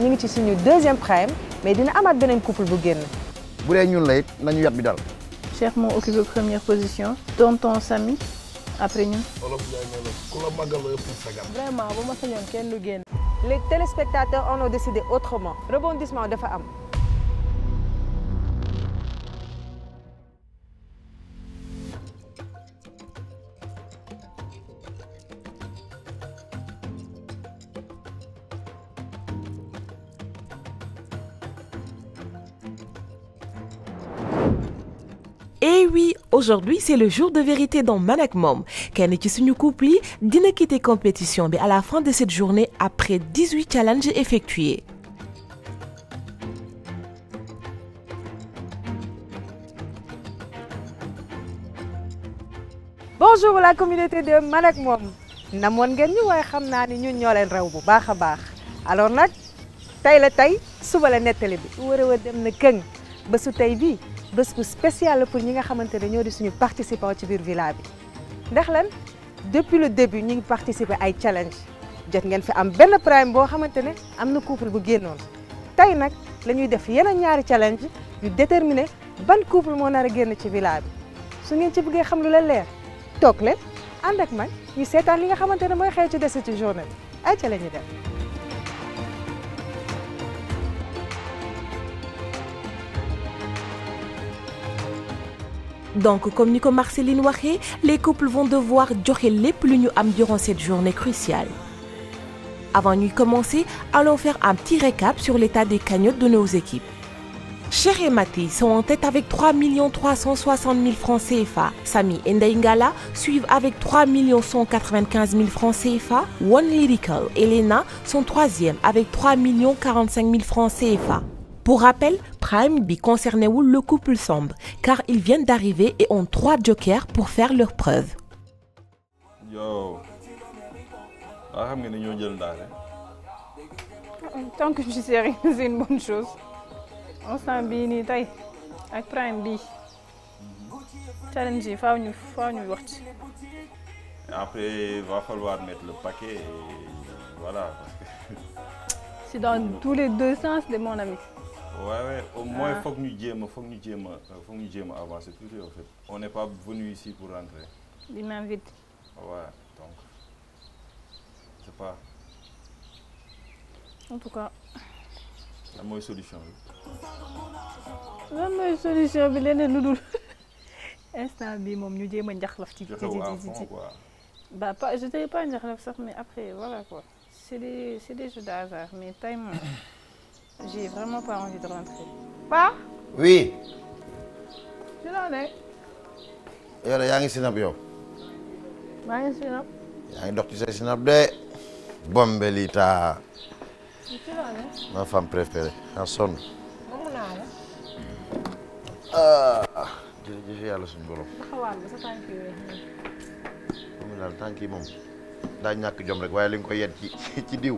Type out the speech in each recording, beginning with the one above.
ñu ngi ci suñu deuxième prime mais dina amaat beneen couple bu génn. bu dee ñun la it nañu yat bi dal. Cheikh moo occupé première position. tonton Samy après ñun. Vraiment bu ma sañoon kenn du génn. Les téléspectateurs en ont décidé autrement. Rebondissement dafa am. Et oui, aujourd'hui c'est le jour de vérité dans Man ak Mom. Kenn ci suñu couple yi dina quitter compétition bi à la fin de cette journée après 18 challenges effectués. Bonjour la communauté de Man ak Mom. namoon ngeen ñu waaye xam naa ni ñun ñoo leen raw bu baax a baax. Alors nag tey la tey suba la nettali bi. war a dem na këng bésu tey bii. bés bu spécial la pour ñi nga xamante ne ñoo di suñu participants ci biir villa bi ndax lan depuis le début ñu ngi participer ay challenge jot ngeen fi am benn prime boo xamante ne am na couple bu génnoon tey nag la ñuy def yeneen ñaari challenge yu déterminer ban couple moo nar a génn ci villa bi su ngeen ci bëggee xam lu la leer toog leen ànd ak man ñu seetaan li nga xamante ne mooy xew ci des ci journée bi ay ca la ñuy def. Donc, comme Nico Marceline waxee, les couples vont devoir joxe lépp lu ñu am durant cette journée cruciale. Avant de commencer, allons faire un petit récap sur l'état des cagnottes de nos équipes. Cher et Mathé sont en tête avec 3 360 000 francs CFA. Samy et Ndaingala suivent avec 3 195 000 francs CFA. One Lyrical et Lena sont troisième avec 3 45 000 francs CFA. Pour rappel, Prime bi concernait le couple sombre, car ils viennent d'arriver et ont 3 jokers pour faire leurs preuves. Yo, tant que je sais rien, c'est une bonne chose. On s'en bien tay avec Prime bi. Challenge, faut nous voir. Après, il va falloir mettre le paquet et voilà. C'est dans tous les deux sens de mon ami. Ouais, au moins il faut que nous disions avancer toujours en fait. On n'est pas venu ici pour rentrer. Il m'invite. Ouais, donc c'est pas. En tout cas. La meilleure solution. La meilleure solution bi leneen lu dul instant bi moom ñu jéem a njaxlaf ci. Bah pas je dirais pas njaxlaf sax mais après voilà quoi. C'est des jeux d'hasard mais tey moom. J'ai vraiment pas envie de rentrer. Pas? Oui. Tu l'en es? yow de yaa ngi sinap yow. maa ngi sinap. yaa ngi dox ci say sinap de. Bombelita. Tu l'en es? Ma femme préférée. en sonn. jërëjëf yàlla suñu borom. taxawaat ba sa tànk yooyu. moom daal tànk yi moom daa ñàkk jom rek waaye li nga koy yedd ci diw.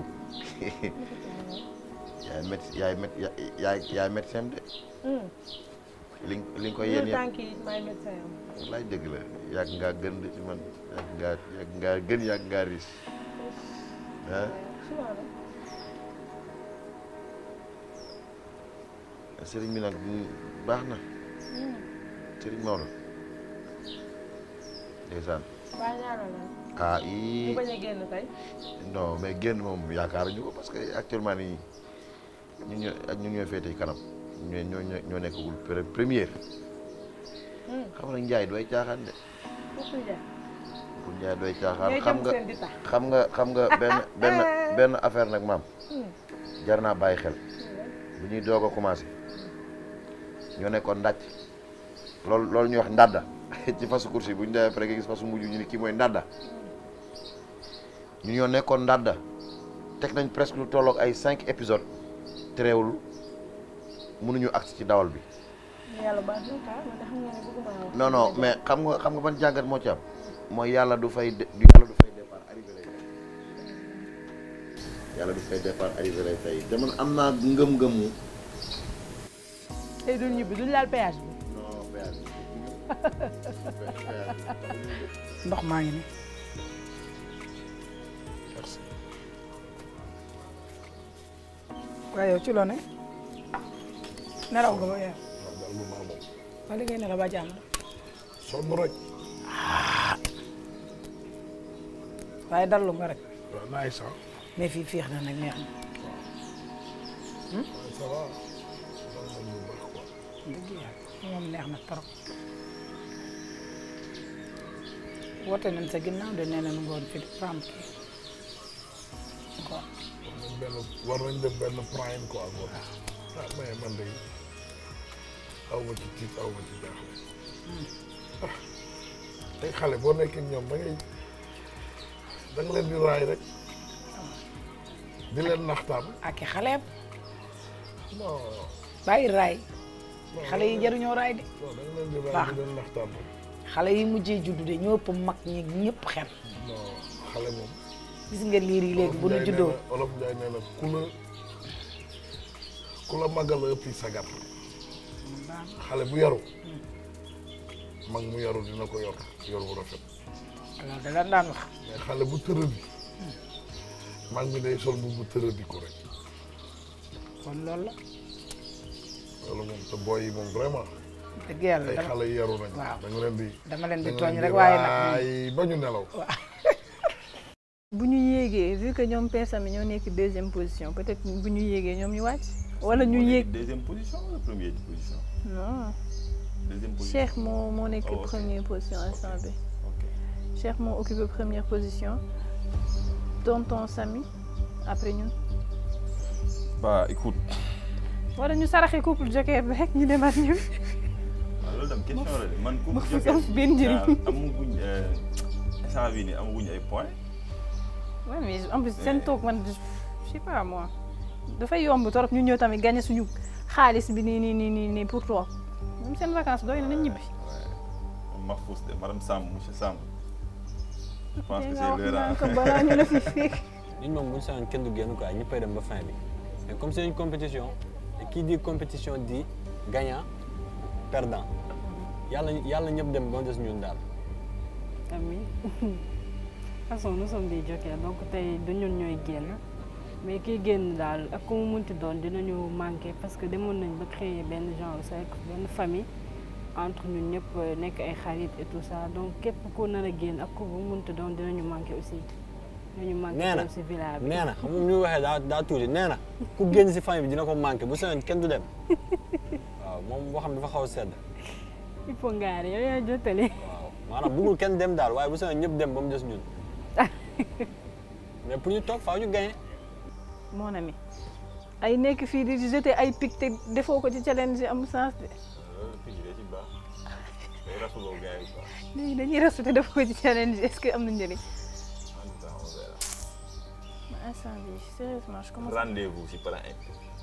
yaay médecin de. li nga koy yéen yëpp tànk yi may médecin am. wallaay dëgg la yàgg ngaa gën de ci man yàgg ngaa gën yàgg ngaa riis ah. sëriñ bi nag baax na. sëriñ Maodo. ndeysaan. ah ii. ñu bañ a génn tey. non mais génn moom yaakaaruñu ko parce que actuellement nii ñun ñooy féetee kanam ñoo nekkagul première. xam nga Ndiaye dooy caaxaan de. bu Ndiaye doy caaxaan xam nga benn affaire nag maam jar naa bàyyi xel bu ñuy doog a commencé ñoo nekkoon ndàcc loolu ñuy wax ndadda ci fasu course yi bu ñu demee après nga gis fasu mujj ñu ni kii mooy ndadda ñu ñoo nekkoon ndadda teg nañ presque lu tolloog ay 5 épisodes tereewul mënuñu agsi ci dawal bi. yàlla baax na quoi man de xam nga ne bëgguma wax. non mais xam nga ban jàngat moo ci am mooy yàlla du fay départ arrivé lay fay yàlla du fay départ arrivé lay fay te man am naa ngëm-ngëmu. tey duñ ñibbi duñ laal péage bi. non péage bi. ndox maa ngi nii. waaye yow ci loo ne nelaw nga ba yow. waaye li ngay nelaw ba jàmm. sonn rek. waaye dallu nga rek. waaw naay sax. mais fii féex na nag neex na. ça va. dëgg yàlla moom neex na trop. woote nañ sa ginnaaw de nee nañ ngoon fi ram kii war nañ def benn prime quoi ngoon. ah mais man de aw ma ci tiit aw ma ci jaaxle. ay xale boo nekkee ñoom da nga leen di raay rek di leen naxtaan. ak i xaleem non. bàyyi raay. xale yi jaruñoo raay de. non da nga leen di raay di leen naxtaan rek. xale yi mujjee juddu de ñoo ëpp mag ñi ñëpp xel. non xale moom. gis nga liir yi léegi bu ñu juddoo. Olof Njaay nee na ku la magal la ëpp sagar. xale bu yaru mag mu yaru dina ko yor bu rafet. alors da lan daan wax. mais xale bu tërëbi mag mi day sol bu tërëbi ko rek. kon loolu la. loolu moom te booy yi moom vraiment. dëgg yàlla ay xale yaru nañ. waaw da nga leen di. dama leen di tooñ rek waaye nag ba ñu nelaw. bu ñu yéegee vu que ñoom Pessami ñoo nekk deuxième position peut-être bu ñu yéegee ñoom ñu wàcc. wala ñu yéeg deuxième position wala première position. non. deuxième position Cheikh moo nekk première position instant bi. Cheikh moo occupé première position. tonton Sami après ñun. bah écoute. wala ñu saraxe couple joker bi rek ñu demaat ñun. waaw loolu tam question la de man. couple joker benn njëriñ. amaguñ instant bii nii amaguñ ay points. ouais mais en plus seen toog man je sais pas moi dafay yomb torop ñu ñëw tamit gagné suñu xaalis bi nii pour toog même seen vacances doy na nañ ñibbi. Mahfous de madame Samb monsieur Samb. je pense que c'est l'heure que balaa ñu la fi fekk. ñun moom bu ñu sañoon kenn du génn quoi ñëppay dem ba fin bi mais comme c'est une compétition et qui dit compétition dit gagnant perdant yàlla ñëpp dem ba mu des ñun daal. amiin. De toute façon nous sommes des jokers donc tey du ñun ñooy génn mais kiy génn daal ak ku mu munti doon dinañu manqué parce que demoon nañ ba créer benn genre cercle benn famille entre ñun ñëpp nekk ay xarit et tout ça donc képp ku nar a génn ak ku mu munti doon dinañu manqué aussi. dinañu manqué si village bi. nee na xam nga ñu waxee daa tuuti nee na ku génn si famille bi dina ko manqué bu seen kenn du dem waaw moom boo xam dafa xaw a sedd. il faut ngaari yow yaa jottali. waaw maanaam bëggul kenn dem daal waaye bu seen ñëpp dem ba mu des ñun. mais pour ñu toog faaw ñu gagné. mon ami ay nekk fii di jeté ay pic te defoo ko ci challenge yi am sens de. léegi dañuy rasu te defoo ko ci challenge est-ce que am na njëriñ. instant bi sérieusement je commence. rendez-vous si Parrain.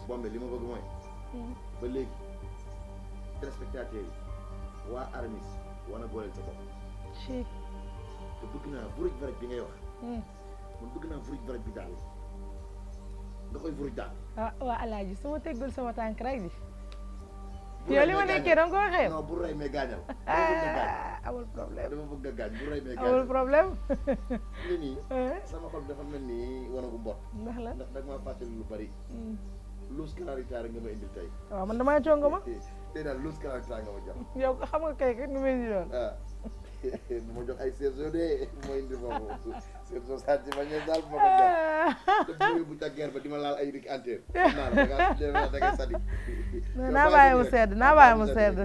Bombe li ma bëgg mooy. ba léegi téléspectateurs yi waa Aramis war na booleel sa bopp. te bëgg naa vuruj varaj bi ngay wax. man bëgg naa vuruj varaj bi daal nga koy vuruj daal. ah waa Alaaji su ma teggul sama tànk rek di. yow li ma nekkee da nga ko waxee. non bu rey mais gaañal. amul problème dama bëgg nga gaañ bu rey mais gaañal amul problème. li nii sama xol dafa mel ni wanagu mbot. ndax la ndax dag maa fàttali lu bari. luus clarita rek nga ma indil tey. waaw man damaa congo ma. tey daal luus clarita nga ma jox. yow xam nga kay nu mel ni doon. du ma jox ay sergio de mooy indi foofu sergio sànci ma ñëw daal bu ma ko jox te bu yóbbu ca guerre ba di ma laal ay rik entière xam naa la da ngay sadi naa bàyyi mu sedd naa bàyyi mu sedd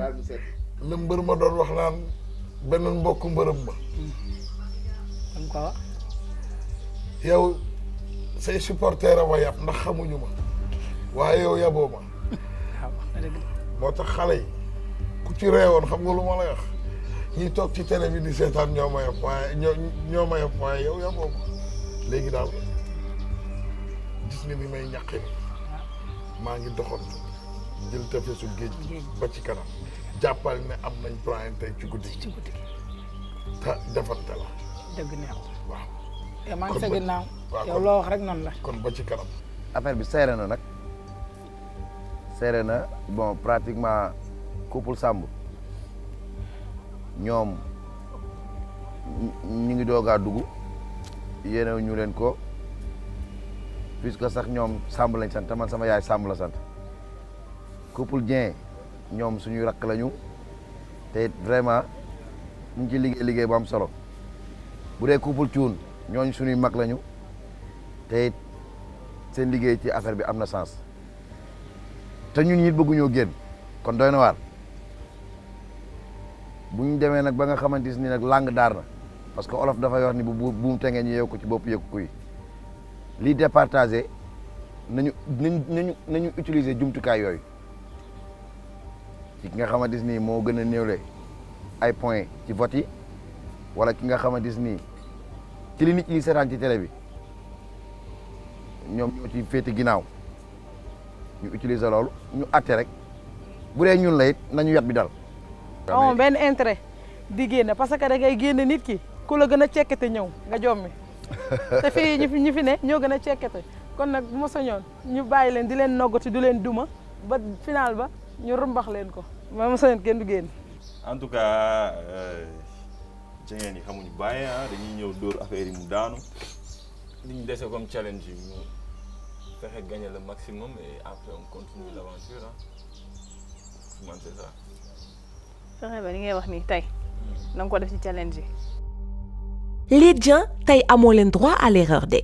la mbër ma doon wax naan benn mbokk mbërëm ma am ko yow say supporter a ma yab ndax xamuñu ma waaye yow yaboo ma moo tax xale yi ku ci reewoon xam nga lu ma lay wax ñi toog ci télé bi di seetaan ñoo ma yab waaye ñoo ma yab waaye yow yaboo ma léegi daal gis nga ni may ñaqe ni maa ngi doxantu jël tefesu géej gi ba ci kanam jàppal ne am nañ plan tey ci guddi gi te defante la dëgg neexul waaw yow maa ngi sa ginnaaw yow loo wax rek noonu la kon ba ci kanam affaire bi seere na nag seere na bon pratiquement couple Samb ñoom ñu ngi doogaa dugg yéene ñu leen ko puisque sax ñoom Samb lañ sant man sama yaay Samb la sant couple Dieng ñoom suñuy rakk lañu te it vraiment ñu ngi ci liggéey bu am solo bu dee couple Thioune ñooñ suñuy mag lañu te it seen liggéey ci affaire bi am na sens te ñun ñit bëgguñoo génn kon doy na waar bu ñu demee nag ba nga xamante ni nag langue daar na parce que olof dafay wax ni bu buum tengee ñu yeew ko ci bopp yëkku kuy lii départagé nañu utiliser jumtukaay yooyu ci ki nga xamante ni moo gën a néewle ay points ci vote yi wala ki nga xamante ni ci li nit ñi seetaan ci télé bi ñoom ñoo ci féete ginnaaw ñu utiliser loolu ñu atte rek bu dee ñun la it nañu yat bi dal. amoon benn intérêt di génn parce que da ngay génn nit ki ku la gën a cekkete ñëw nga jommi te fii ñi fi ne ñoo gën a cekkete kon nag bu ma sañoon ñu bàyyi leen di leen noggati du leen duma ba final ba ñu rumbax leen ko ma sañoon kenn du génn. en tout cas jigéen ñi xamuñu bàyyi dañuy ñëw dóor affaire yi mu daanu li ñu dese comme challenge yi mu fexe gagner le maximum et après on continue l'aventure man c'est ça. fexe ba li ngay wax ni tey na nga ko def ci challenge yi. Les Dieng tey amoo leen droit à l'erreur de.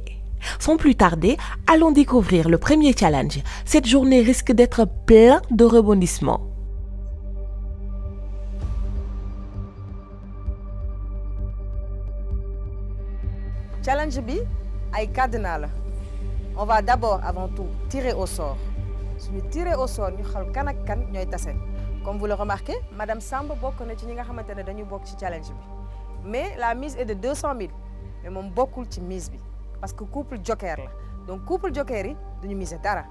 Sans plus tarder, allons découvrir le premier challenge. Cette journée risque d'être plein de rebondissements. Challenge bi ay cadenas la. On va d'abord avant tout tirer au sort. Suñu tirer au sort ñu xal kan ak kan ñooy tase. Comme vous le remarquez, Madame Samb bokk na ci ñi nga xamante ne dañu bokk ci challenge bi. Mais la mise est de 200 000. Mais moom bokkul ci mise bi. Parce que couple joker la. Donc couple joker yi duñu miser dara.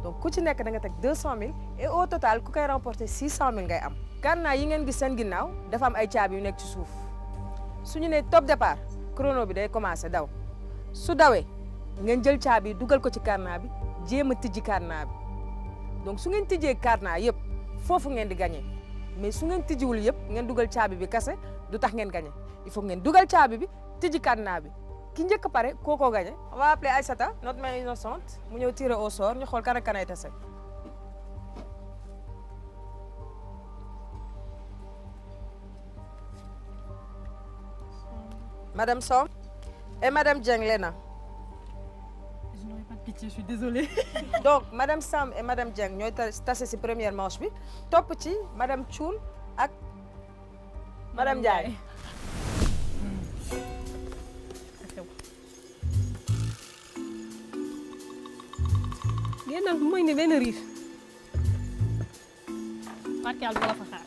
Donc ku ci nekk da nga teg 200 000 et au total ku koy remporter 600 000 ngay am. Cadenas yi ngeen gis seen ginnaaw dafa am ay caabi yu nekk ci suuf. Suñu nee top départ chrono bi day commencer daw. Su dawee ngeen jël caabi dugal ko ci cadenas bi jéem a tijji cadenas bi. Donc su ngeen tijjee cadenas yëpp foofu ngeen di gagner. Mais su ngeen tijjiwul yëpp ngeen dugal caabi bi kase du tax ngeen gagner. Il faut ngeen dugal caabi bi tijji cadenas bi. Ki njëkk pare kookoo gagné. On va appeler Aïssata, notre main innocente, mu ñëw tirer au sort ñu xool kan ak kan ay tase. Madame Som et Madame Dieng Lena. Je n'aurais pas de pitié, je suis désolée. Donc Madame Sam et Madame Dieng ñooy tase ci première manche bi topp ci Madame Thioune ak Madame Ndiaye. ngeen nag mooy ne benn riif Fatou Thial bu la fa xaar.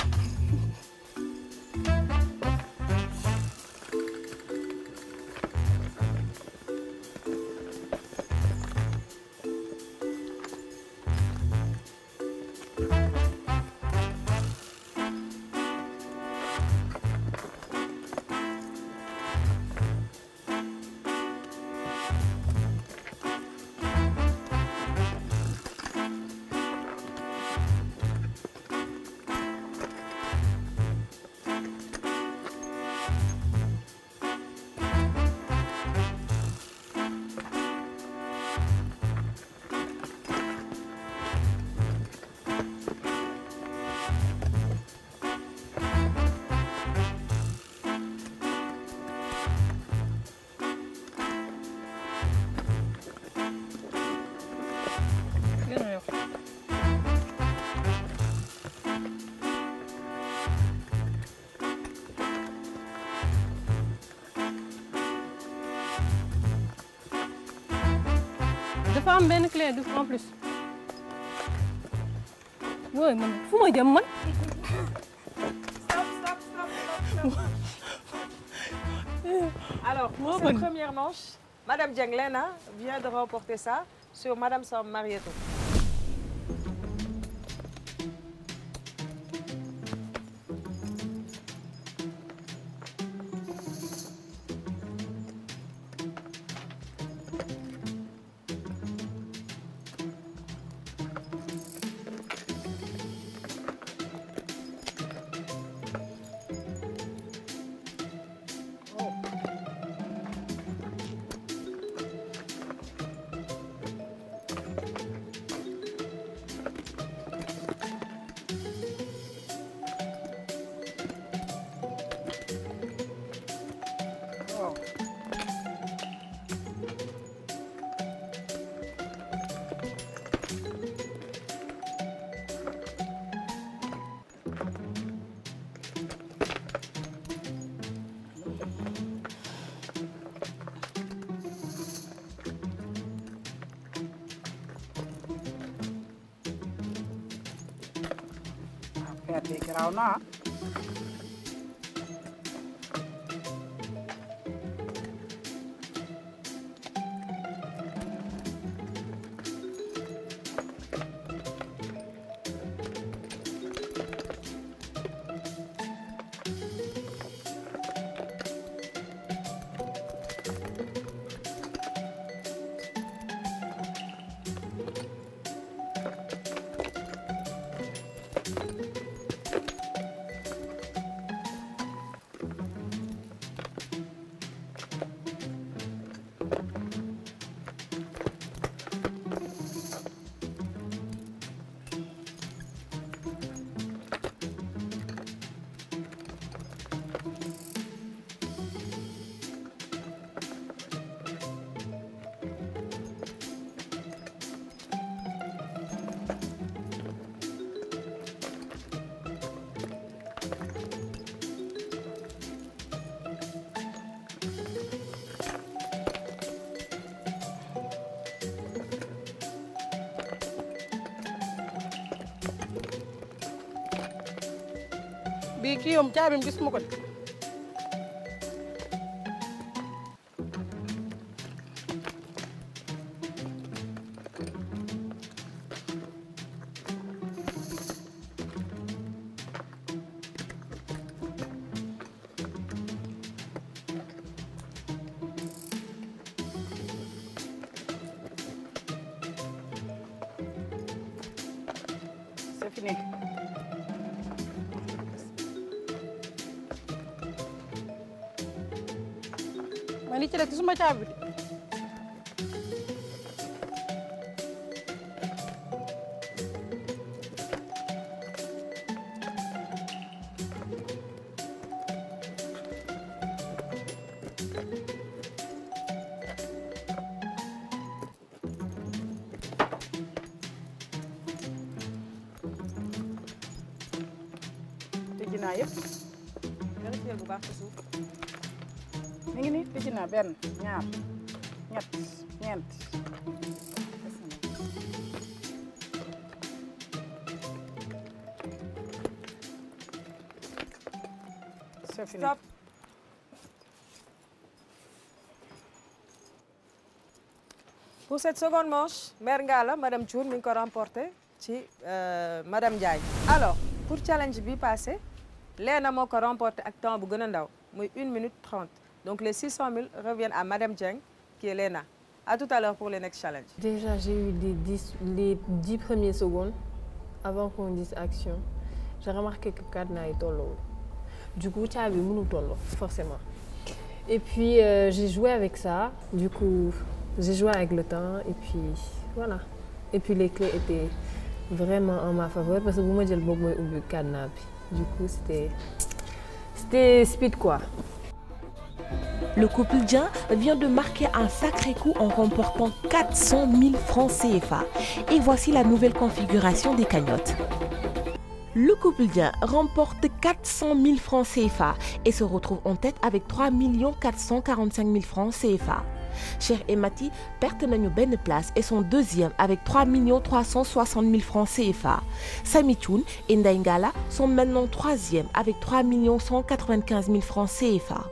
dafa am benn clé du en plus. Oui, man fu ma jëm man. Alors, pour cette première manche, Madame Dieng Léna vient de remporter ça sur Madame Sam Marietou. Père bi garaaw na bii kii yoom caabim gis ma ko de c'est fini man li ci def suma caabi bi tëj naa yëpp vérifier bu baax ci suuf. mi ngi nii tëj naa benn ñaar ñett ñeent c'est fini. Stop. Pour cette seconde manche, Mère Ngalla, Madame Thioune mi ngi ko remporté ci Madame Ndiaye. Alors, pour challenge bi passé, Léna moo ko remporté ak temps bu gën a ndaw muy 1 minute 30. Donc les 600 000 reviennent à Madame Dieng, qui est Léna. À tout à l'heure pour le next challenge. Déjà, j'ai eu les 10 premières secondes avant qu'on dise action. J'ai remarqué que cadenas est tolloo. Du coup, caabi mënu tolloo forcément. Et puis, j'ai joué avec ça. Du coup, j'ai joué avec le temps et puis voilà. Et puis les clés étaient vraiment en ma faveur parce que bu ma jël boobu mooy ubbi cadenas bi. Du coup, c'était speed quoi. Le couple Dieng vient de marquer un sacré coup en remportant 400 000 francs CFA. Et voici la nouvelle configuration des cagnottes. Le couple Dieng remporte 400 000 francs CFA et se retrouve en tête avec 3 445 000 francs CFA. Cheikh et Mati perte nañu benn place et sont deuxième avec 3 360 000 francs CFA. Samy Thioune et Ndeye Ngala sont maintenant troisième avec 3 195 000 francs CFA.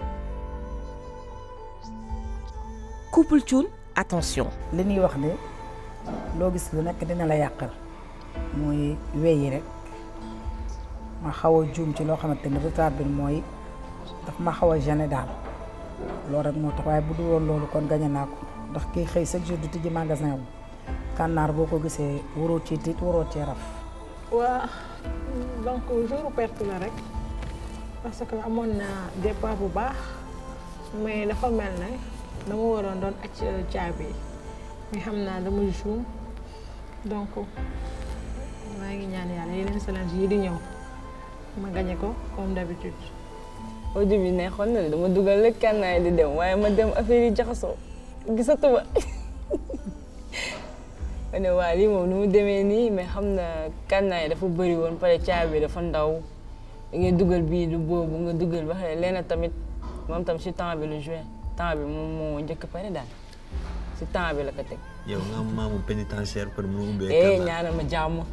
Couple Thioune, attention. li ñuy wax ne loo gis lu nekk dina la yàqal mooy weyi rek ma xaw a juum ci loo xamante ne retard bi mooy daf ma xaw a gêné daal loolu rek moo tax waaye bu dul woon loolu kon gañe naa ko ndax kii xëy chaque jour du tijji magasin wu kànnaar boo ko gisee waroo ci tiit waroo cee raf. waa donc jour perte la rek parce que amoon na départ bu baax mais dafa mel ne dama waroon doon acc caabi yi mais xam naa dama juum donc maa ngi ñaan yàlla yeneen challenge yi di ñëw ma gagné ko comme d'habitude. au début neexoon na dama dugal rek kànnaay di dem waaye ma dem affaire yi jaxasoo gisatuma ma ne waa lii moom nu mu demee nii mais xam na kànnaay dafa bëri woon pare caabi dafa ndaw da ngay dugal bii du boobu nga dugal ba xëy leena tamit moom tam si temps bi lu joué temps bi moom moo njëkk pare daal si temps bi la ko teg. yow nga am maamu pénitentiaire pour mu ubbee kànnaay. ñaanal ma jàmm.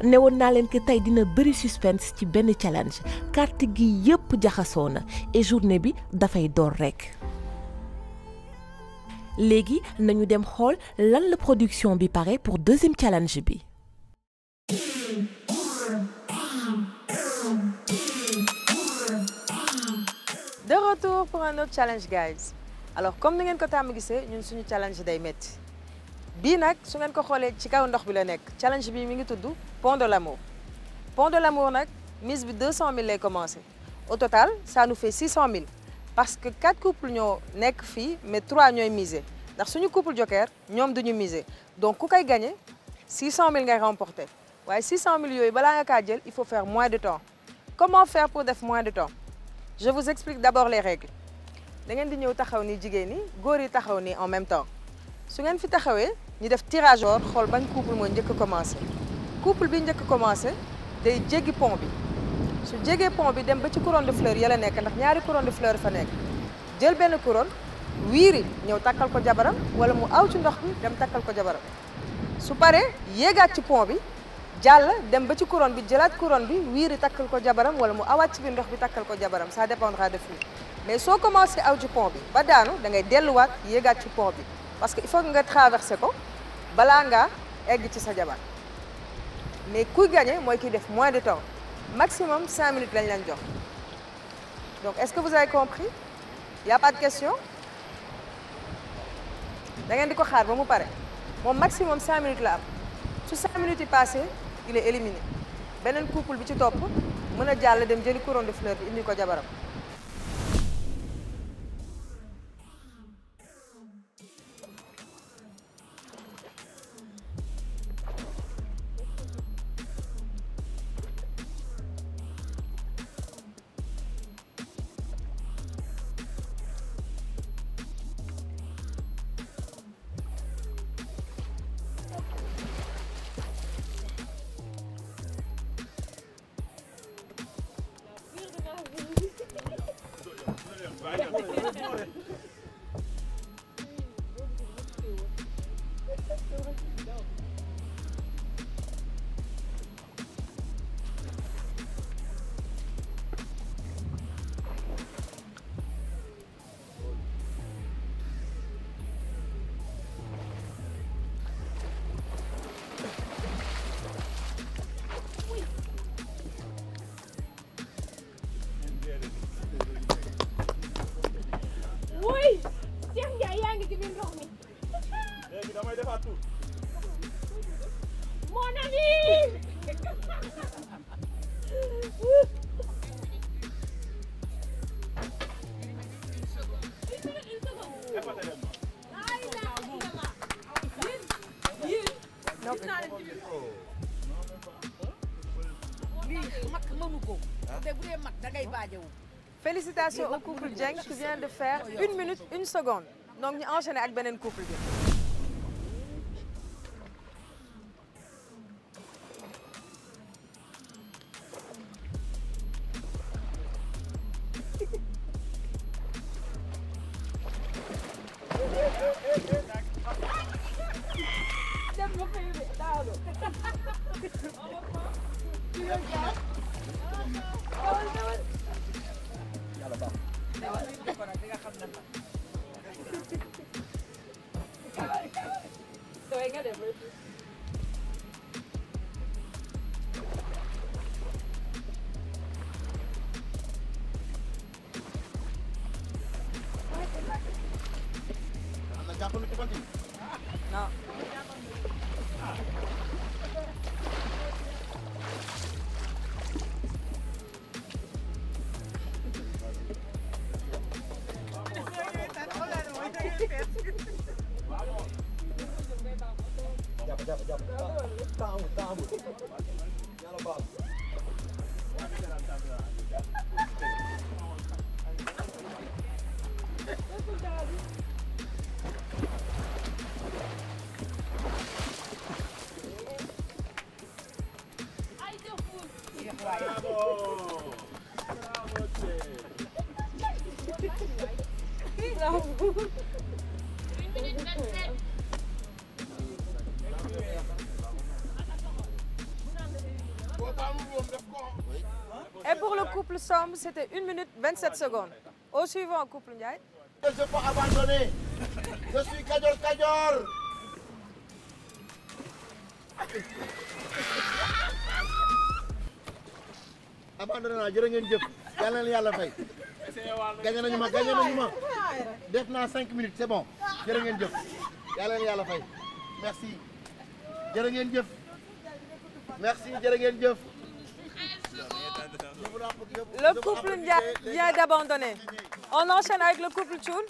newoon naa leen que tey dina bëri suspense ci benn challenge carte gi yëpp jaxasoo na et journée bi dafay door rekk. léegi nañu dem xool lan la production bi pare pour deuxième challenge bi. De retour pour un autre challenge guys. Alors comme ni ngeen ko tàmm gisee ñun suñu challenge day métti bii nag su ngeen ko xoolee ci kaw ndox bi la nekk challenge bi mi ngi tudd Pont de l'Amour. Pont de l'Amour nag mise bi 200 000 lay commencé au total ça nous fait 600 000 parce que 4 couples ñoo nekk fii mais 3 ñooy miser ndax suñu couple joker ñoom duñu miser donc ku koy gagné 600 000 ngay remporté waaye 600 000 yooyu balaa nga kaa jël il faut faire moins de temps. Comment faire pour def moins de temps? Je vous explique d'abord les règles. Da ngeen di ñëw taxaw ni jigéen ñi góor yi taxaw ni en même temps su ngeen fi taxawee ñu def tirage au sort xool ban couple moo njëkk a commencé couple bi njëkk a commencé day jéggi pont bi su jégee pont bi dem ba ci couronne de fleurs ya la nekk ndax ñaari couronne de fleurs fa nekk jël benn couronne wiiri ñëw takkal ko jabaram wala mu aw ci ndox bi dem takkal ko jabaram su paree yéegaat ci pont bi jàll dem ba ci couronne bi jëlaat couronne bi wiiri takkal ko jabaram wala mu awaat ci biir ndox bi takkal ko jabaram ça dépendra de vous mais soo commencé aw ci pont bi ba daanu da ngay delluwaat yéegaat ci pont bi parce que il faut nga traversé ko balaa ngaa egg ci sa jabar mais kuy gagné mooy kiy def moins de temps maximum 5 minutes lañ leen jox donc est-ce que vous avez compris y a pas de question da ngeen di ko xaar ba mu pare moom maximum 5 minutes la am su 5 minutes yi passé il est éliminé beneen couple bi ci topp mën a jàll dem jëli couronne de fleurs bi indi ko jabaram. Félicitations au couple Dieng qui vient de faire 1 minute 1 seconde donc ñu enchaîner ak beneen couple bi. Non. Et pour le couple sombre, c'était 1 minute 27 secondes. Au suivant, couple Ndiaye. Je ne peux pas abandonner. Je suis Kajoor Kajoor. Abandonné naa jërë ngeen jëf. Yàlla na yàlla fay. Gagné nañu ma def naa 5 minutes c'est bon jërë ngeen jëf yàlla na yàlla fay merci jërë ngeen jëf merci jërë ngeen jëf. Le couple Ndiaye vient d'abandonner. On enchaîne avec le couple Thioune.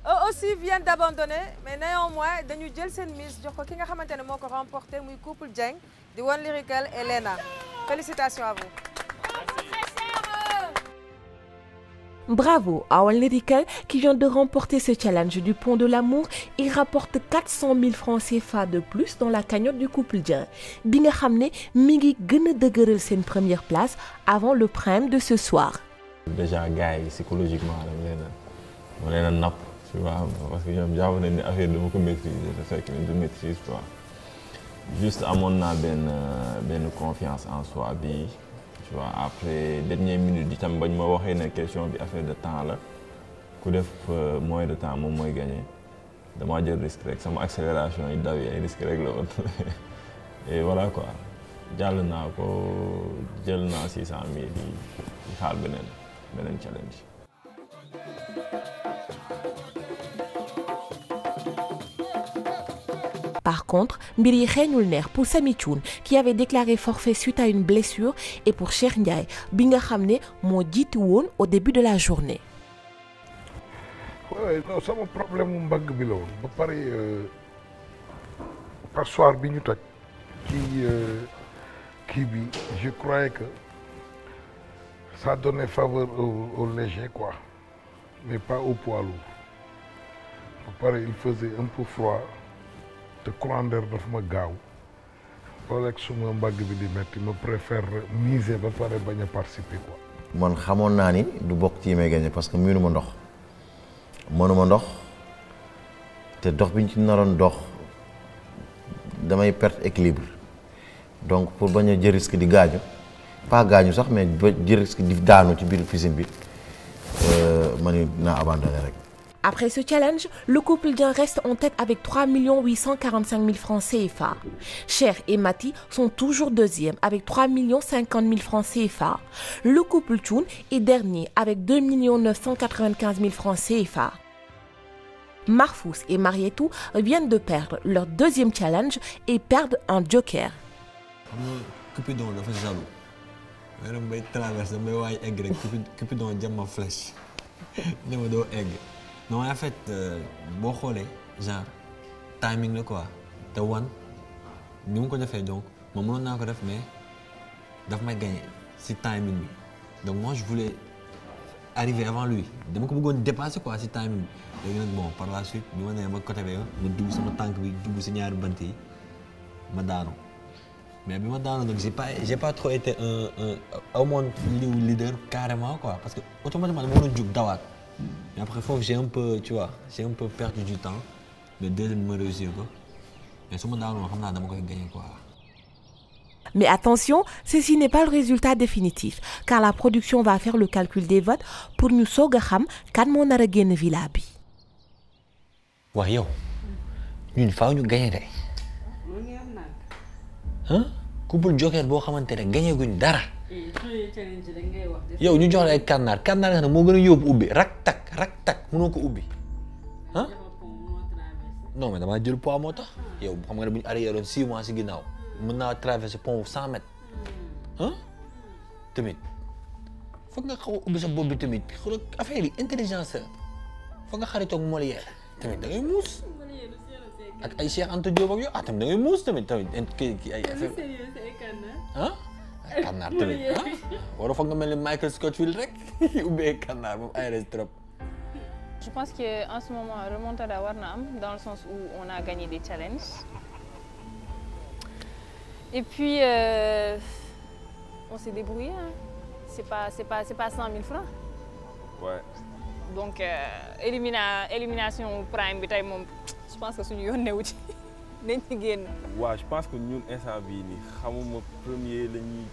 Eux aussi viennent d'abandonner, mais néanmoins dañu jël seen mise jox ko ki nga xamante ne moo ko remporté muy couple Dieng di One Lyrical et Lena. Félicitations à vous. Bravo à One Lyrical qui vient de remporter ce challenge du pont de l'amour. Il rapporte 400 000 francs CFA de plus dans la cagnotte du couple Dieng bi nga xam ne mi ngi gën a dëgëral seen première place avant le prime de ce soir. Déjà gars yi psychologiquement dama leen a napp tu vois parce que ñoom jàpp nañ ne affaire dama ko maîtriser te fekk ne du maîtrise quoi juste amoon naa benn confiance en soi bi. Tu vois, après dernière minute itam bañ ma waxee ne question bi affaire de temps la ku def moins de temps moom mooy gagné damaa jël risque rek sama accélération yi daw yi ay risque rek la woon et voilà quoi jàll naa ko jël naa 600 000 yi xaar beneen challenge. Par contre, mbir yi xeeñul neex pour Samy Thioune qui avait déclaré forfait suite à une blessure et pour Cheikh Ndiaye bi nga xam ne moo jiitu woon au début de la journée. Oui, non sama problème mu mbagg bi la woon ba pare passoire bi ñu toj kii bi je croyais que ça donnait faveur au léger quoi mais pas au poids lourd ba pare il faisait un peu froid. te courant d'air dafa ma gaaw loolu ak suma mbagg bi di metti ma préfère miser ba pare bañ a participer quoi. man xamoon naa ni du bokk ci may gagné parce que mënuma ndox te dox bi ñu ci naroon dox damay perte équilibre donc pour bañ a jël risque di gaañu pas gaañu sax mais ba jël risque di daanu ci biir piscine bi ma ni naa abandonné rek. Après ce challenge, le couple Dieng reste en tête avec 3 845 000 francs CFA. Cher et Mati sont toujours deuxième avec 3 050 000 francs CFA. Le couple Thioune est dernier avec 2 995 000 francs CFA. Marfous et Marietou viennent de perdre leur deuxième challenge et perdent un joker. Cupidon dafa jaloux. Même bay traverser bay waay egg rek Cupidon jam ma flèche. Ne ma doo egg. Non en fait boo xoolee genre timing la quoi te wan ni mu ko defee donc moom mënoon naa ko def mais daf may gagné si timing bi donc moi je voulais arriver avant lui dama ko bëggoon dépasser quoi si timing bi léegi nag bon par la suite bi ma nee ba côté bee ma dugg sama tànk bi dugg si ñaari bant yi ma daanu mais bi ma daanu nag j'ai pas trop été un au moins leader carrément quoi parce que automatiquement dama mënoon jug dawaat. Mais après, j'ai un peu perdu du temps. Le deuxième me réussir quoi. Mais si je gagne gagner quoi. Mais attention, ceci n'est pas le résultat définitif, car la production va faire le calcul des votes pour nous soog a xam kan moo nar a génn villa bi. wax yow ñun faaw ñu gagné de ah couple joker boo xamante ne gagné guñ dara yow ñu jox la ay kànnaar nga xam ne moo gën a yóbbu ubbi rak tak mënoo ko ubbi ah non mais damaa jël poids moo tax yow xam nga ne bu ñu arrière woon 6 mois si ginnaaw mën naa traverser pont 100 mètres ah tamit foog nga xaw a ubbi sa bopp bi tamit xoolal affaire yi intelligence foog nga xaritoog Molière tamit da ngay muus ak ay Cheikh Anta Diop ak yow tamit da ngay muus tamit kii ay affaire ah ay kànnaar tamit ah wala foog nga mel ni Michael Scofield rek ubbi ay kànnaar moom ay res trop. Je pense qu'en ce moment, remontada war na am dans le sens où on a gagné des challenges. Et puis, on s'est débrouillé. Hein. C'est pas 100 000 francs. Ouais. Donc, élimination prime, je pense que c'est une chose. Ouais, je pense que nous, instant bii nii xamuma premier la ñuy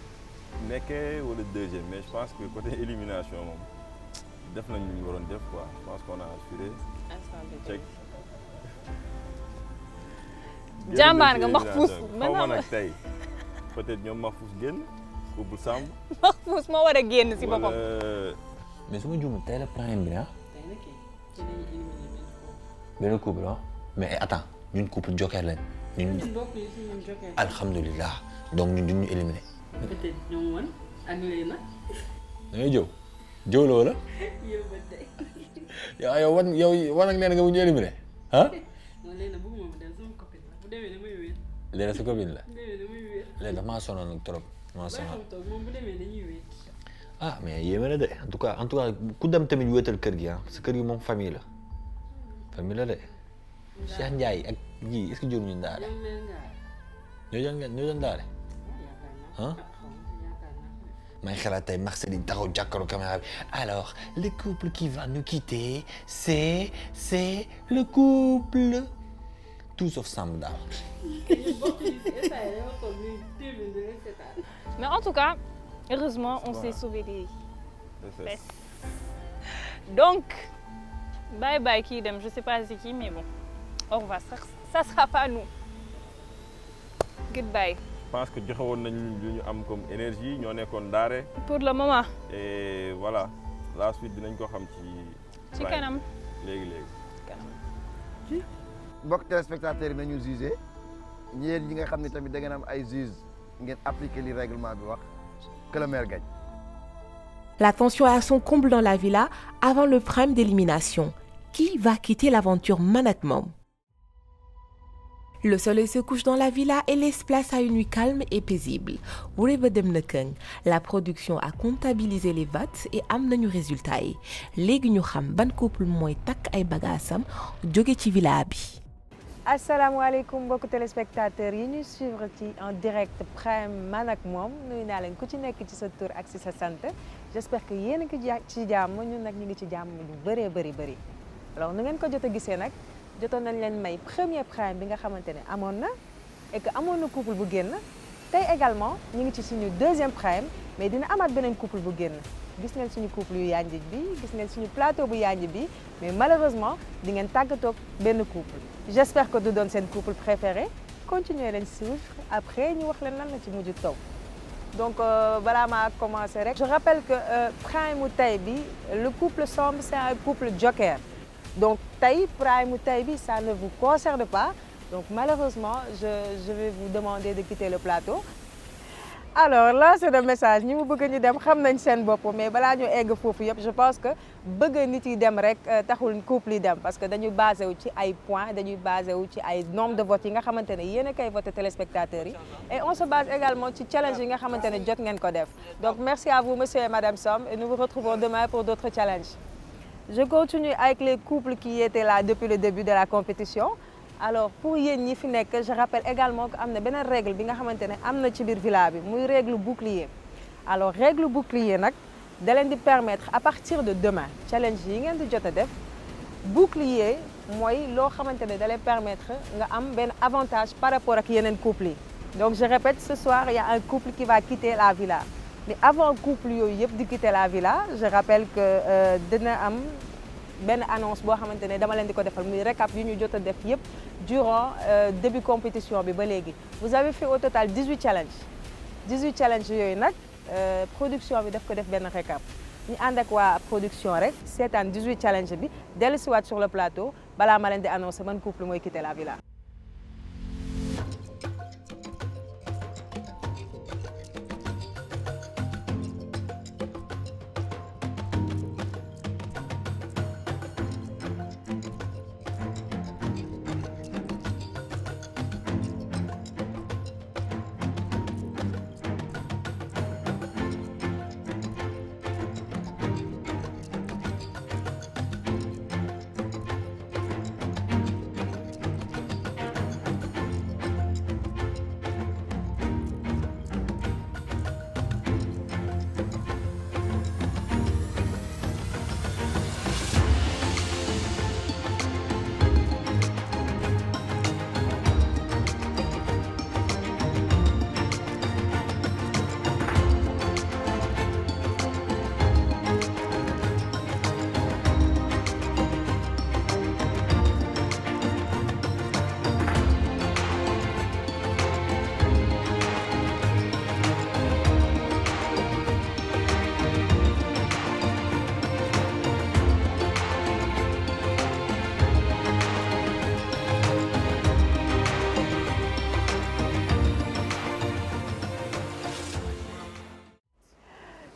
nekkee wala deuxième, mais je pense que côté élimination moom def nañ lu ñu waroon def quoi. Je pense qu'on a assuré. Check. jàmbaar nga Mahfouz. xaw ma nag tey peut-être ñoom Mahfouz génn couple Samb. Mahfouz moo war a génn si boppam. mais su ma juumee tey la prime bi ah. benn couple ah mais attends ñun couple joker lañ. ñun alhamdulilah donc ñun duñ ñu éliminé. peut-être ñoom woon annulé na. da ngay jëw jëw la wala. yow ba tey. yow wan ak nee na nga bu ñu éliminé ah. non léegi nag bëgguma mu dem sama copine la bu demee damay wéet. léegi sa copine la. bu demee damay wéet. léegi dafa maa sonal nag trop maa sonal. moom bu demee dañuy wéet. ah mais yéeme na de en tout cas ku dem tamit wéetal kër gi ah parce que kër gi moom famille la de. Cheikh Ndiaye ak yii est-ce que jur ñu ndaale. ñoo doon ndaale. ah. may xalaat tey Marcel yi taxaw jàkkaarloo caméra bi alors le couple qui va nous quitter c'est le couple tout sauf Samb daal. Mais en tout cas heureusement on s'est sauvé des fesses. Donc bye bye kii dem je sais pas c'est qui mais bon. Au revoir, ça sera pas nous. Goodbye. Je pense que joxe woon nañ lu ñu am comme énergie ñoo nekkoon daare. Pour le moment. Et voilà la suite dinañ ko xam ci kanam. léegi. mbokk téléspectateurs yi nañu jugé ñeen ñi nga xam ne tamit da ngeen am ay juges ngeen appliquer li règlement bi wax que le maire gagne. La tension est à son comble dans la villa avant le prime d'élimination. Qui va quitter l'aventure Man ak Mom? Le soleil se couche dans la villa et laisse place à une nuit calme et paisible. Wuré ba dem na këng, la production a comptabilisé les votes et am nañu résultat yi. Léegi ñu xam ban couple mooy takk ay bagaasam jóge ci villa bi. asalaamaaleykum mbokki téléspectateurs yi ñuy suivre ci en direct prime Man ak Mom nuyu naa leen ku ci nekk ci sa tur ak ci sa sant j'espère que yéen a ngi ci jàmm ñun nag ñu ngi ci jàmm lu bëree bëri. alors nu ngeen ko jot a gisee nag jotoon nañ leen may premier prime bi nga xamante ne amoon na et que amoon na couple bu génn tey également ñu ngi ci suñu deuxième prime mais dina amaat beneen couple bu génn gis ngeen suñu couple yu yanj bi gis ngeen suñu plateau bu yanj bi mais malheureusement di ngeen tàggatoog benn couple j'espère que du doon seen couple préféré continuez leen suivre après ñu wax leen lan la ci mujj taw donc balaa maa commencer rek je rappelle que prime mu tey bi le couple Samb c'est un couple joker. Donc, prime Taïbi, ça ne vous concerne pas. Donc, malheureusement, je vais vous demander de quitter le plateau. Alors là, c'est le message. Nous voulons que nous xam nañ seen bopp mais balaa ñu egg foofu yëpp je pense que bëgg nit yi dem rek taxul couple yi dem parce que dañuy basé wu ci ay points dañuy basé wu ci ay nombre de votes yi nga xamante ne yéen a koy voté téléspectateurs yi et on se base également ci challenge yi nga xamante ne jot ngeen ko def. Donc, merci à vous, monsieur et madame Samb, et nous vous retrouvons demain pour d'autres challenges. Je continue avec les couples qui étaient là depuis le début de la compétition. Alors pour yéen ñi fi nekk je rappelle également que am na beneen règle bi nga xamante ne am na ci biir villa bi muy règle bouclier. Alors règle bouclier nag da leen di permettre à partir de demain challenge yi ngeen di jot a def bouclier mooy loo xamante ne da lay permettre nga am benn avantage par rapport ak yeneen couple yi. Donc je répète, ce soir il y a un couple qui va quitter la villa. Mais avant couple yooyu yëpp di quitter la villa je rappelle que dina am benn annonce boo xamante ne dama leen di ko defal muy récap yu ñu jot a def yëpp durant début compétition bi ba léegi. Vous avez fait au total 18 challenges 18 challenges yooyu nag production bi daf ko def benn récap ñu ànd ak waa production rek seetaan 18 challenges bi dellu si waat sur le plateau balaa ma leen di annoncer ban couple mooy quitter la villa.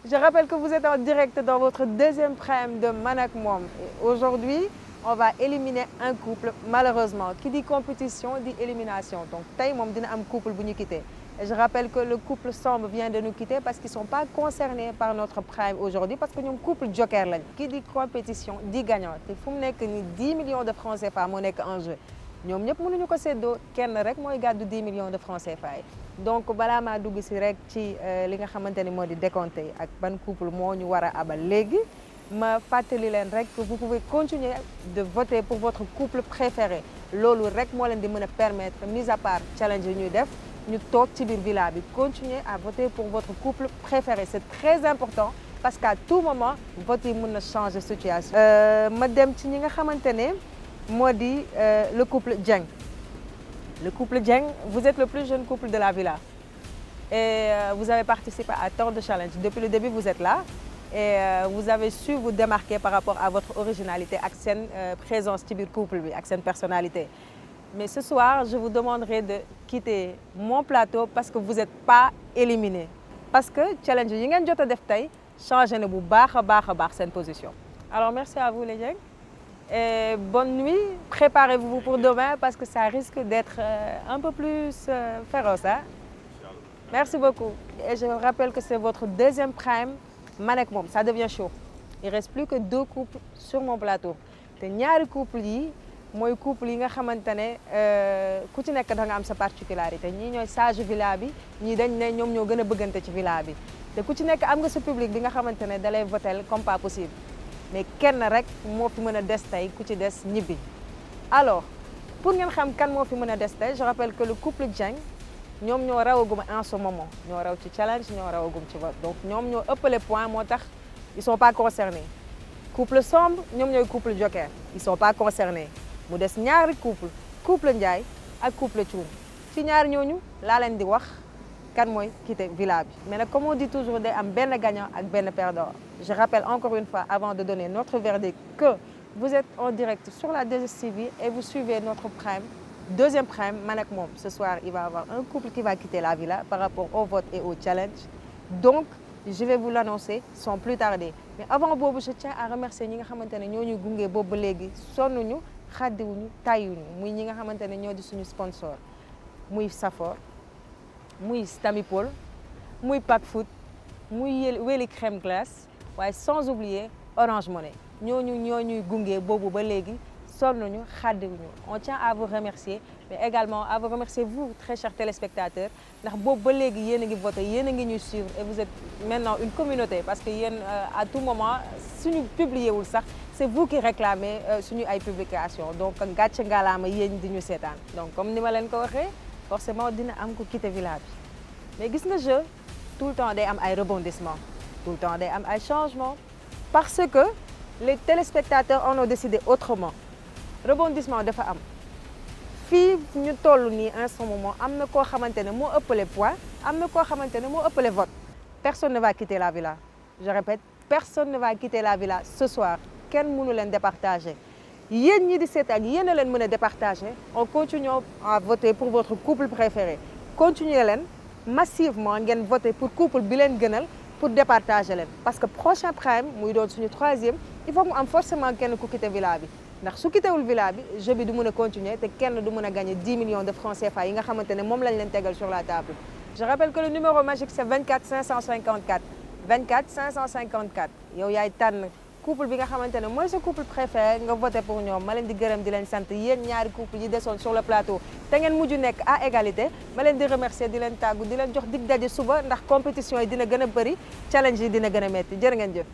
Je rappelle que vous êtes en direct dans votre deuxième prime de Man ak Mom. Aujourd'hui, on va éliminer un couple, malheureusement. Qui dit compétition, dit élimination. Donc, tey moom dina am couple bu ñu quitté. Et je rappelle que le couple Samb vient de nous quitter parce qu'ils ne sont pas concernés par notre prime aujourd'hui, parce que ñoom couple joker lañ. Qui dit compétition, dit gagnant. te fu mu nekk ni 10 millions de francs CFA moo nekk en jeu. ñoom ñëpp mënuñu ko séddoo kenn rek mooy gàddu 10 millions de francs CFA yi. Donc balaa maa dugg si rek ci li nga xamante ni moo di décompté ak ban couple moo ñu war a abal léegi ma fàttali leen rek que vous pouvez continuer de voter pour votre couple préféré loolu rek moo leen di mën a permettre mis à part challenge yi ñuy def ñu toog ci biir villa bi continuer à voter pour votre couple préféré. C'est très important parce qu'à tout moment vote yi mën na changer situation. ma dem ci ñi nga xamante ne moo di le couple Dieng. Le couple Dieng, vous êtes le plus jeune couple de la villa et vous avez participé à tant de challenges. Depuis le début, vous êtes là et vous avez su vous démarquer par rapport à votre originalité ak seen présence ci biir couple bi ak seen personnalité. Mais ce soir, je vous demanderai de quitter mon plateau parce que vous n'êtes pas éliminé. Parce que challenge yi ngeen jot a def tey changé na bu baax a baax seen position. Alors merci à vous les Dieng. Et bonne nuit, préparez-vous pour demain parce que ça risque d'être un peu plus féroce. Hein? Merci beaucoup. Et je rappelle que c'est votre deuxième prime, Man ak Mom. Ça devient chaud. Il ne reste plus que 2 couples sur mon plateau. te ñaari couple yi mooy couple yi nga xamante ne ku ci nekk da nga am sa particularité ñii ñooy sage villa bi ñii dañ ne ñoom ñoo gën a bëggante ci villa bi te ku ci nekk am nga sa public bi nga xamante ne da lay votel comme pas possible. Mais kenn rek moo fi mën a des tey ku ci des ñibbi alors pour ngeen xam kan moo fi mën a des tey je rappelle que le couple Dieng ñoom ñoo rawagum en ce moment ñoo raw ci challenge ñoo rawagum ci vote donc ñoom ñoo ëppale point moo tax ils sont pas concernés. Couple Samb ñoom ñooy couple joker ils sont pas concernés mu des ñaari couple Ndiaye ak couple Thioune ci ñaari ñooñu laa leen di wax kan mooy quitter villa bi mais nag comme on dit toujours day am benn gagnant ak benn perdant. Je rappelle encore une fois, avant de donner notre verdict, que vous êtes en direct sur la 2STV et vous suivez notre prime, deuxième prime, Man ak Mom. Ce soir, il va y avoir un couple qui va quitter la villa par rapport au vote et au challenge. Donc, je vais vous l'annoncer sans plus tarder. Mais avant boobu, je tiens à remercier ñi nga xamante ne ñoo ñuy gunge boobu ba léegi sonnuñu xaddiwuñu tàyyiwuñu muy ñi nga xamante ne ñoo di suñu sponsor muy Safor muy Stamipol muy Pack Food muy Weli Crème Glace. waaye sans oublier Orange Money ñooñu ñoo ñuy gunge boobu ba léegi sonnuñu xàddiwuñu on tient à vous remercier mais également à vous remercier vous très chers téléspectateurs ndax boobu ba léegi yéen a ngi voté yéen a ngi ñuy suivre et vous êtes maintenant une communauté parce que yéen à tout moment suñu publier wul sax c'est vous qui réclamez suñu ay publication donc gàcce ngalaama yéen di ñu seetaan donc comme ni ma leen ko waxee forcément dina am ko quitter villa bi mais gis nga jeu tout le temps day am ay rebondissement tout le temps day am ay changement parce que les téléspectateurs en ont décidé autrement rebondissement dafa am fii ñu toll nii en ce moment am na koo xamante ne moo ëppale poids am na koo xamante ne moo ëppale vote personne ne va quitter la villa je répète personne ne va quitter la villa ce soir kenn mënu leen départager yéen ñi di seetaan yéen a leen mën a départager en continuant à voter pour votre couple préféré continuer leen massivement ngeen voter pour couple bi leen gënal pour départager leen parce que prochain prime muy doon suñu troisième il faut mu am forcément kenn ku quitter villa bi ndax su quittewul villa bi jeu bi du mën a continuer te kenn du mën a gagner 10 millions de francs CFA yi nga xamante ne moom lañ leen tegal sur la table. Je rappelle que le numéro magique c'est 24 554 24 554 yow yaay tànn couple bi nga xamante ne mooy sa couple préféré nga voté pour ñoom ma leen di gërëm di leen sant yéen ñaari couple yi desoon sur le plateau te ngeen mujj nekk à égalité ma leen di remercier di leen tàggu di leen jox dig daje suba ndax compétition yi dina gën a bëri challenge yi dina gën a metti jërë ngeen jëf.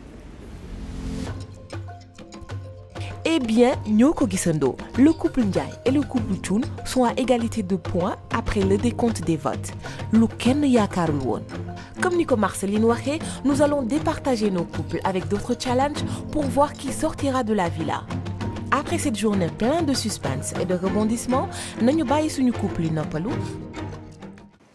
Eh bien, ñoo ko gisandoo, le couple Ndiaye et le couple Thioune sont à égalité de points après le décompte des votes. Lu kenn yaakaarul woon. Comme ni ko Marceline waxee, nous allons départager nos couples avec d'autres challenges pour voir qui sortira de la villa. Après cette journée pleine de suspense et de rebondissements, nañu bàyyi suñu couple yi noppalu.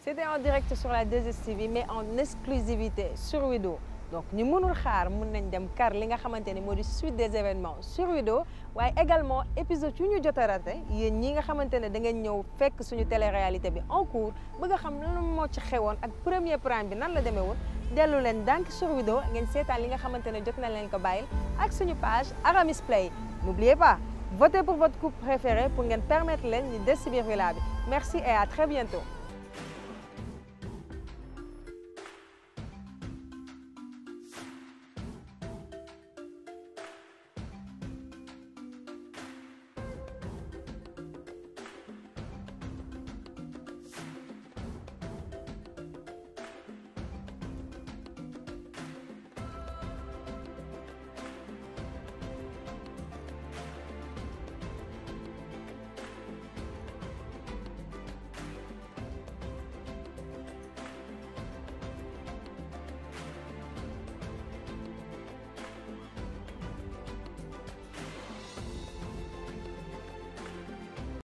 C'était en direct sur la 2STV mais en exclusivité sur Wido. Donc ñi mënul xaar mën nañ dem kar li nga xamante ni moo di suite des événements sur Wido waaye également épisode yu ñu jot a raté yéen ñi nga xamante ne da ngeen ñëw fekk suñu télé-réalité bi en cours bëgg a xam lan moo ci xewoon ak premier prime bi nan la demee woon dellu leen dànk sur Wido ngeen seetaan li nga xamante ne jot na leen ko bàyyil ak suñu page Aramis Play. N'oubliez pas, votez pour votre couple préféré pour ngeen permettre leen ñu des ci biir villa bi. Merci et à très bientôt.